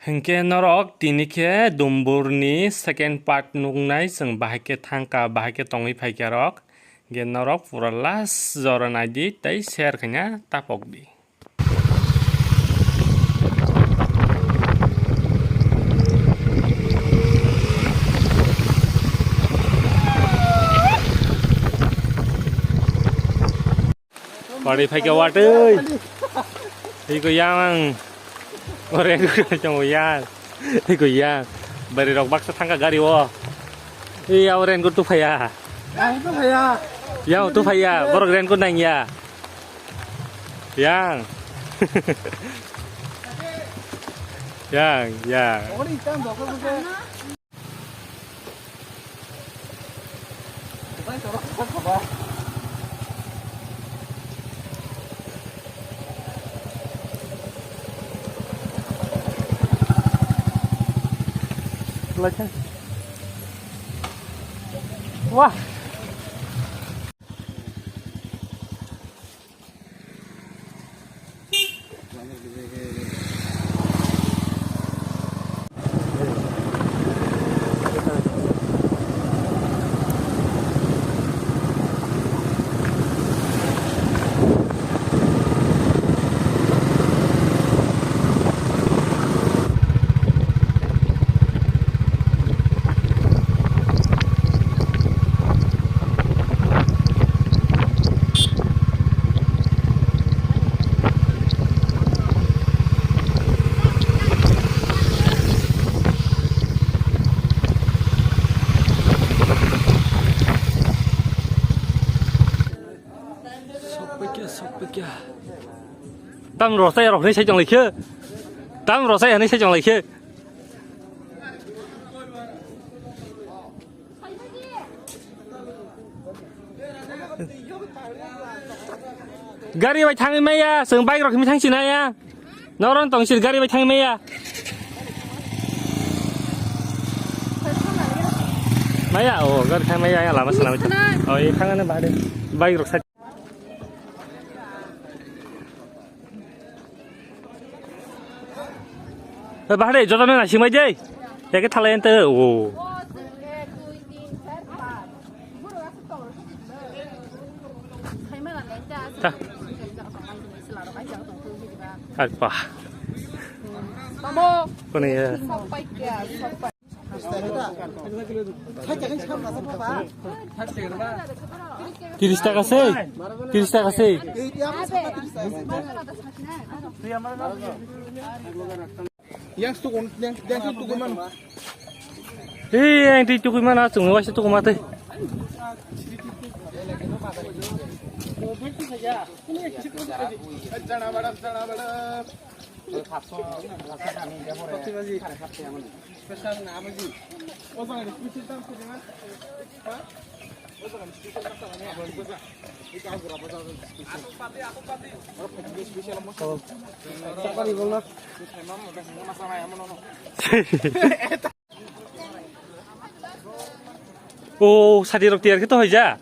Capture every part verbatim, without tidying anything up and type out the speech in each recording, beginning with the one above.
Hinkhe norok tini khe Dumburni second part nuknai chwng, bahai khe thangkha, bahai khe tongwi phaikha rok. Hinkhe norok pura last jora naidi tei share khaina tapokdi. Bari phaikha watwi. Tei ko yang. Ore ko yang. Tei ko yang. Bari rok baksa thangkha gari o. Ei ya raincoat tu phaiya. Yang tu phaiya. Yang tu phaiya. Borok raincoat nangya. Yang. Yang, yang. Wah. Sokpikya, sokpikya. Tam rosai rok ni sai chong laikhe. Tam rosai ani sai chong laikhe. Gari bai thangwi maya, chwng bike rok himwi thang sinaya. Noron tong sir gari bai thangwi maya. Maya, o gari thang maya, lama sana. O, e thangana bade. Bike rok sa. Bahai, jotono naisingbai de. Eke thalai ente, o. Ta. Arpa. Kono ya. Tiris taka se, tiris taka se. Yang tukun, yang, yang tukun man. Hei, yang di tukun mana? Cuma wasit tukun mati. Jana badam, jana badam. O, sadi rok tiyar khe to hoija.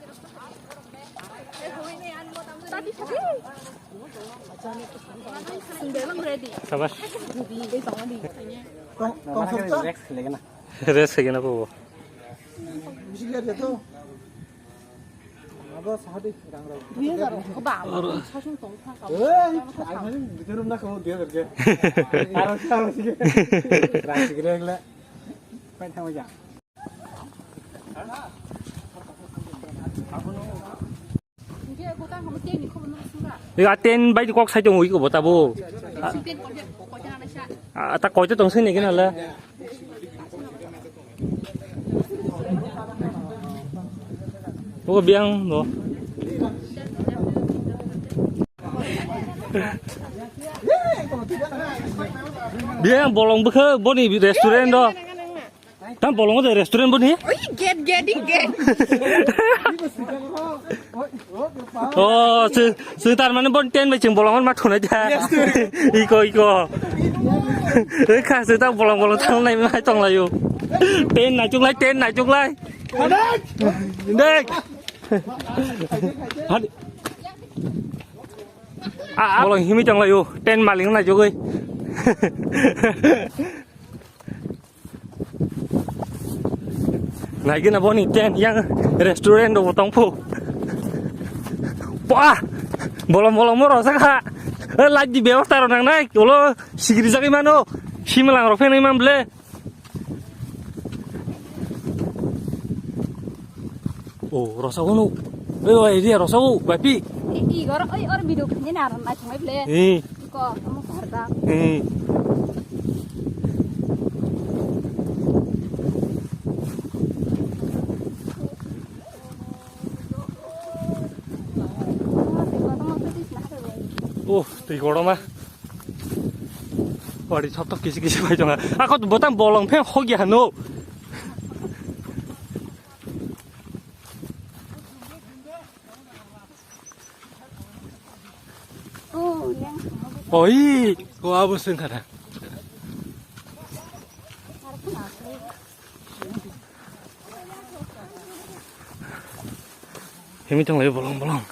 Sabash. Rest khaigena ko. Ega ten bai kok sai tong ui ko bota bo. A, ta koi to tong sai ne gena la. Bo biang bo. Biang bolong bukha boni restaurant do. Tam bolongo de restaurant bo ni? Oi, gate Getting gay. Oh, se, se tar mane bon ten bai chwng bolong ma thunai da. Iko, iko. Kha se ta bolong bolong thang nai mai tong laio. Ten nai chuk lai, ten nai chuk lai. Dek. Hat. Ah, ah. Bolong himi tong laio. Ten maling nai chuk oi. Naigina boni tent yang restaurant rok tong phu. Wah, bolong bolong mo rok sakha. Eh, light di bebosta rok nang nai. Ulo sigiri jagwi mano. Simlang rok phenai man ble. Oh, rosao no. Oi, oi, dia rosao, bapi. I, i, gor, oi, or video khani na ran na chungai ble. Eh. Ko, amo ko harda. Eh. Oh, twi kotorma. Wari thop thop kisi kisi bai tonga. Ako botang bolong pheng hogya hano. Oi, ko abo sengkara. Himi tong lai bolong bolong.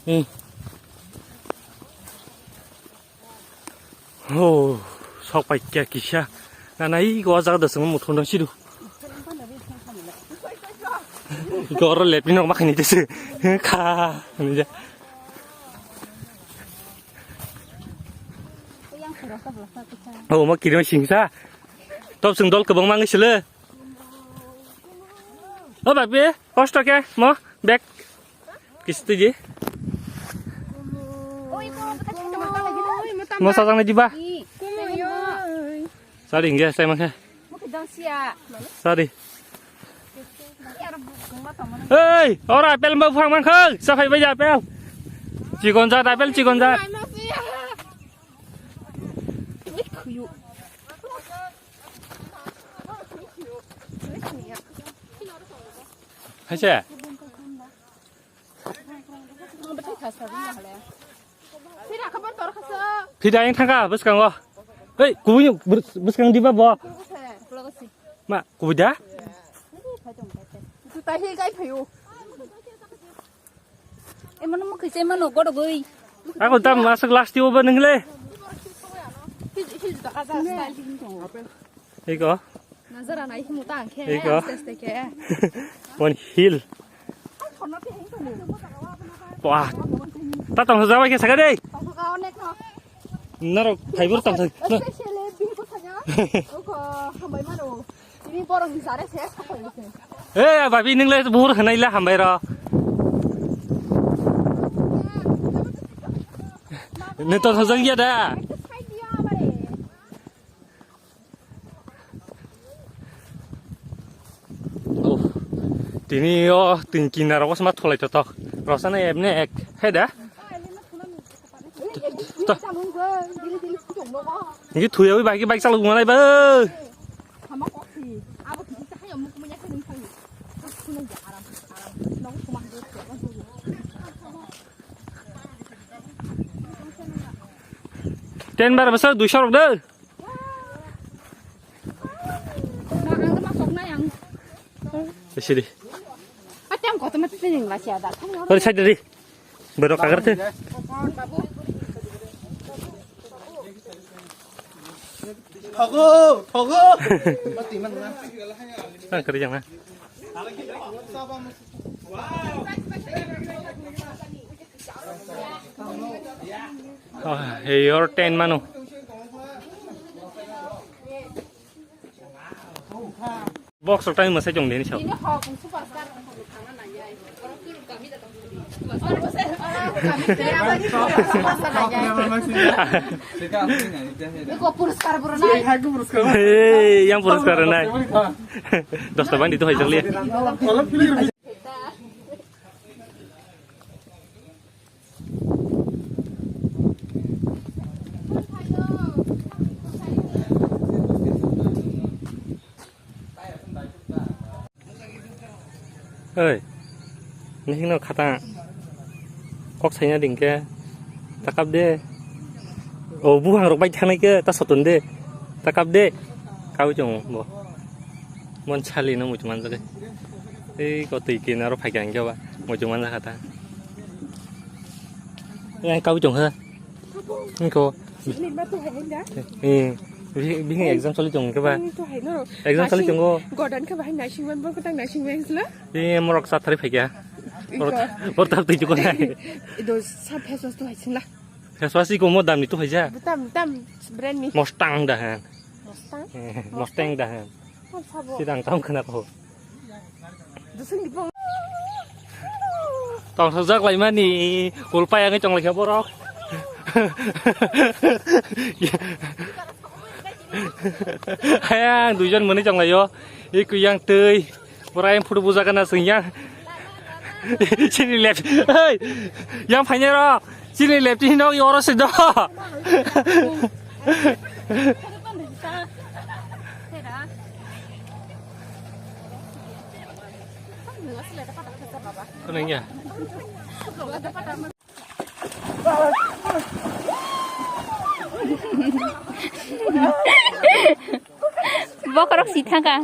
Hmm. Oh, sok pai kya kisa. Na na i go jaga da sung mo thon sidu. Goro le pino ma khani tese. Kha ni ja. Oh, ma kiri singsa. Top sung dol kebang mang sile. O babi, kosto ke mo bek. Kisti ji. Mo sajang na jiba. Sari, nge sai mangkhe. Sari. Hei, ora apple mau phang mangkhe. Safai bai apple. Chikon jat apple, chikon jat. Haise. Phida yang thangka bwskango. Hei, kubui bwskang diba bo. Ma, kubui da? Emano mo kisa emano godogoi. Ako tam masuk last yo ba nengle. Iko. Nazar anai himu ta angkhe. Iko. Aste aste khe. One hill. Wah. Ta tong sa jabai khe saka dei. Narok phaibor tong sa. Especially bini bwsanya. Oko hambai mano. Tini borok ni sare se sapai se. Eh, babi, nung le buhur hanai le hambai ro. Nung to thajak ya da. Oh, tini o tin kinaro bosma tholai to to. Rosana ebne ek. He da? To. Ngi thuya bai bike, bike chalok manai ba. Ten bar basa dui sorok de. Sidi. Ori side di. Borok kagar khe. Thogo, thogo. Ang kari jang na. Oh, hey, your ten mano. Box rok tang mwsai chong deni sao. Iko puraskar bro nai. Hey, yang puraskar nai. Dosta bandi to hai chakli. Oi, nihino khata kok saina ding khe, takap de. O buhang rok bai thangnai khe, ta soton de, takap de. Kawi chong bo. Mon chali no muchung manjak. Ei ko twi kinaro phai kha hingke ba, muchung manjak kha ta. Ei kawi chong ha. Niko. Nirma tu hai da. Eh, bini exam choli chong khe ba. Nirma tu hai no. Exam choli chongo. Godan khe ba hai naising man bo kotang naising man sila. Ei morok sa thari phai kha. Iko. Morok, morok tap twi chukon hai. Do sa face wash tu hai sila. Face wash iko mo dam ni tu hai ja. Tam tam brand ni. Mustang da han. Mustang. Eh, Mustang da han. Sidang tam khna ko. Dusung di pong. Tong sajak lai mani, ulpai ang chong lai kha borok. Hayang duijon mani chong lai yo. Iku yang tei. Pura yang photo buja kana sing yang. Chini left. Hey. Yang phanya ro. Chini left ni no yoro se do. Kuning ya. Bokorok si thangka.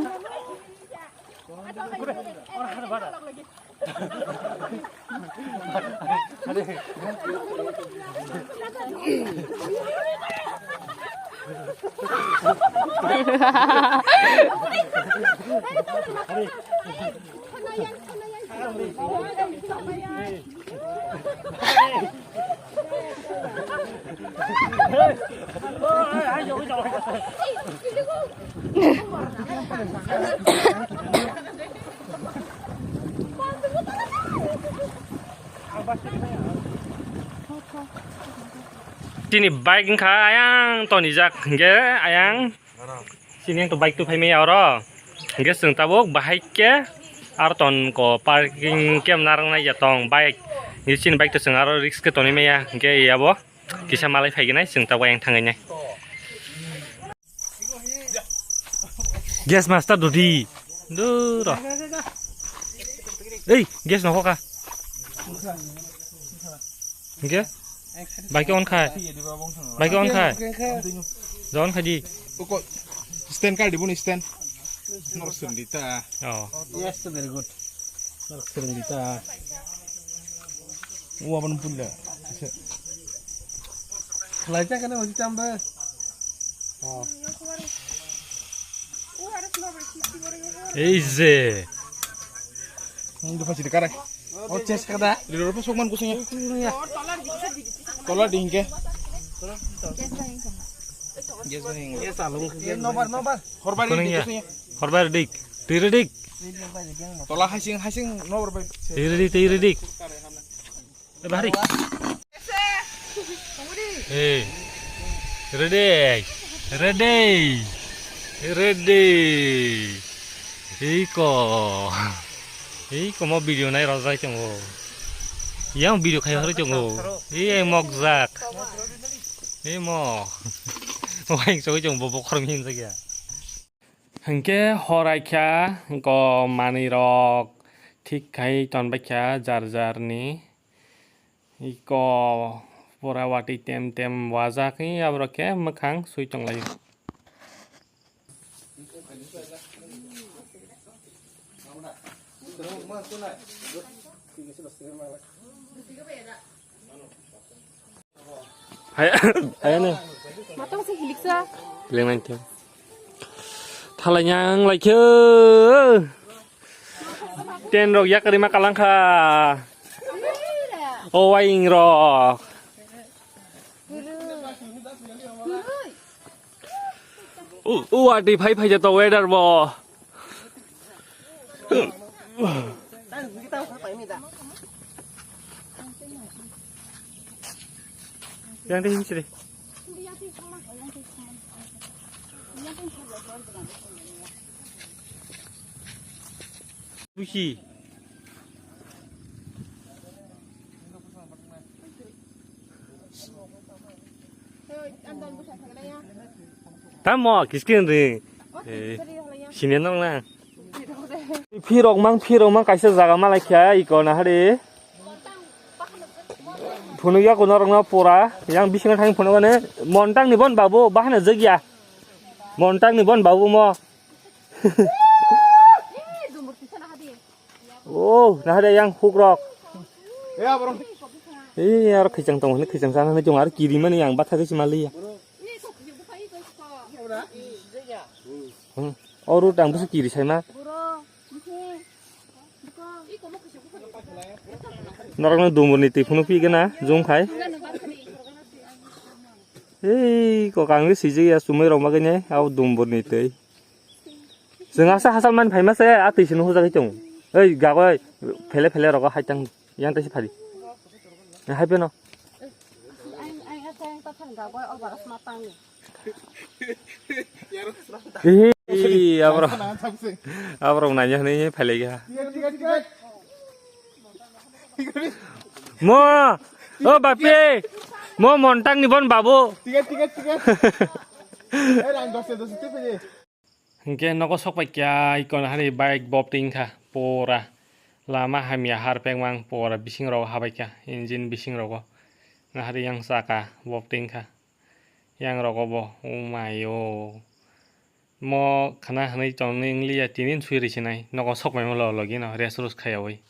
Chini bike wngkha ayang tonijak hingke ayang. Chini yang to bike to phai maya oro. Hingke chwng tabuk bahai ke aro ton ko parking ke narwk nai ya tong bike. Ni chini bike to chwng aro risk ke tonwi maya hingke yabo kisa malai phai nai chwng tabuk yang thangwi nai. Gas master dodi. Duro. Ei, gas nokho ka. Hingke? Bike on khai. Bike on khai. Jon khai di. Stand kal di buni stand. Nor sendita. Oh. Yes, very good. Nor sendita. Ua ban pulla. Khlai ta kana hoji tam ba. Oh. Ei je. Nang dupa chiri karai. Oh, chest kada. Lilo rupa sokman kusungnya. Tola dingke. Gas bahing. Gas alung. Nobar, nobar. Horbar dingke kusungnya. Horbar dik. Tiri dik. Tola hasing, hasing nobar bai. Tiri dik, tiri dik. Eh, bahari. Eh. Ready. Ready. Ready. Iko. Iko mo video nai rojai tongo. Yang video khai hori tongo. Iya mokjak. Imo. Waing soi tongo bobo khormi hinjak ya. Hingke horai kha, hingko manwi rok thik khai tonbai kha jar jar ni. Iko pura watwi tem tem wajak, aborok khe mwkhang sui tonglaio. Hai, hai, ne. Matang se hiliksa. Leng nang te. Thalai nyang lai khe. Ten rok yakari ma kalang kha. O waing rok. U, u ati phai phai jato weather bo. Yang deh ini sini. Busi. Tamo kiskin ri. Eh, sini nang na. Phirok mang, phirok mang kaisa jaga malai kha iko na hari. Phunuk ya kuno rok no pura. Yang bisingo thang phunuk ne montang ni bon babu bahana jagya. Montang ni bon babu mo. Oh, na hari yang huk rok. Eh, aro khijang tong, khijang sana ni jong aro kiri mani yang batha kisi mali ya. Hmm. Oru tang busu kiri sai ma. Norokno dumburni twi phunuk phigena jung khai. Ei, kokang le sijak ya, chumui rok bagwi nai, abo dumburni twi. Chwng asa hachal mani phaima se, a twi sino hujagwi tongo. Ei, gagoi, phele phele rogo hai tang, yang twi se phadi. Hai pheno. Hihi, aborok, aborok nanya hwnwi phailaiha. Mo, o bapi, mo montang ni bon babu. Hingke nogo sokpai kya ikon hari bike bob tingkha pura lama hamya har pengmang pura bising rok habaikha engine bising rogo nahari yang saka bob tingkha. Yang rogo bo, oh my, oh. Mo khana hwnwi tongni wngliya, tini swi rw sinai, nogo sok paima lo logi no rest rus khaiyaui.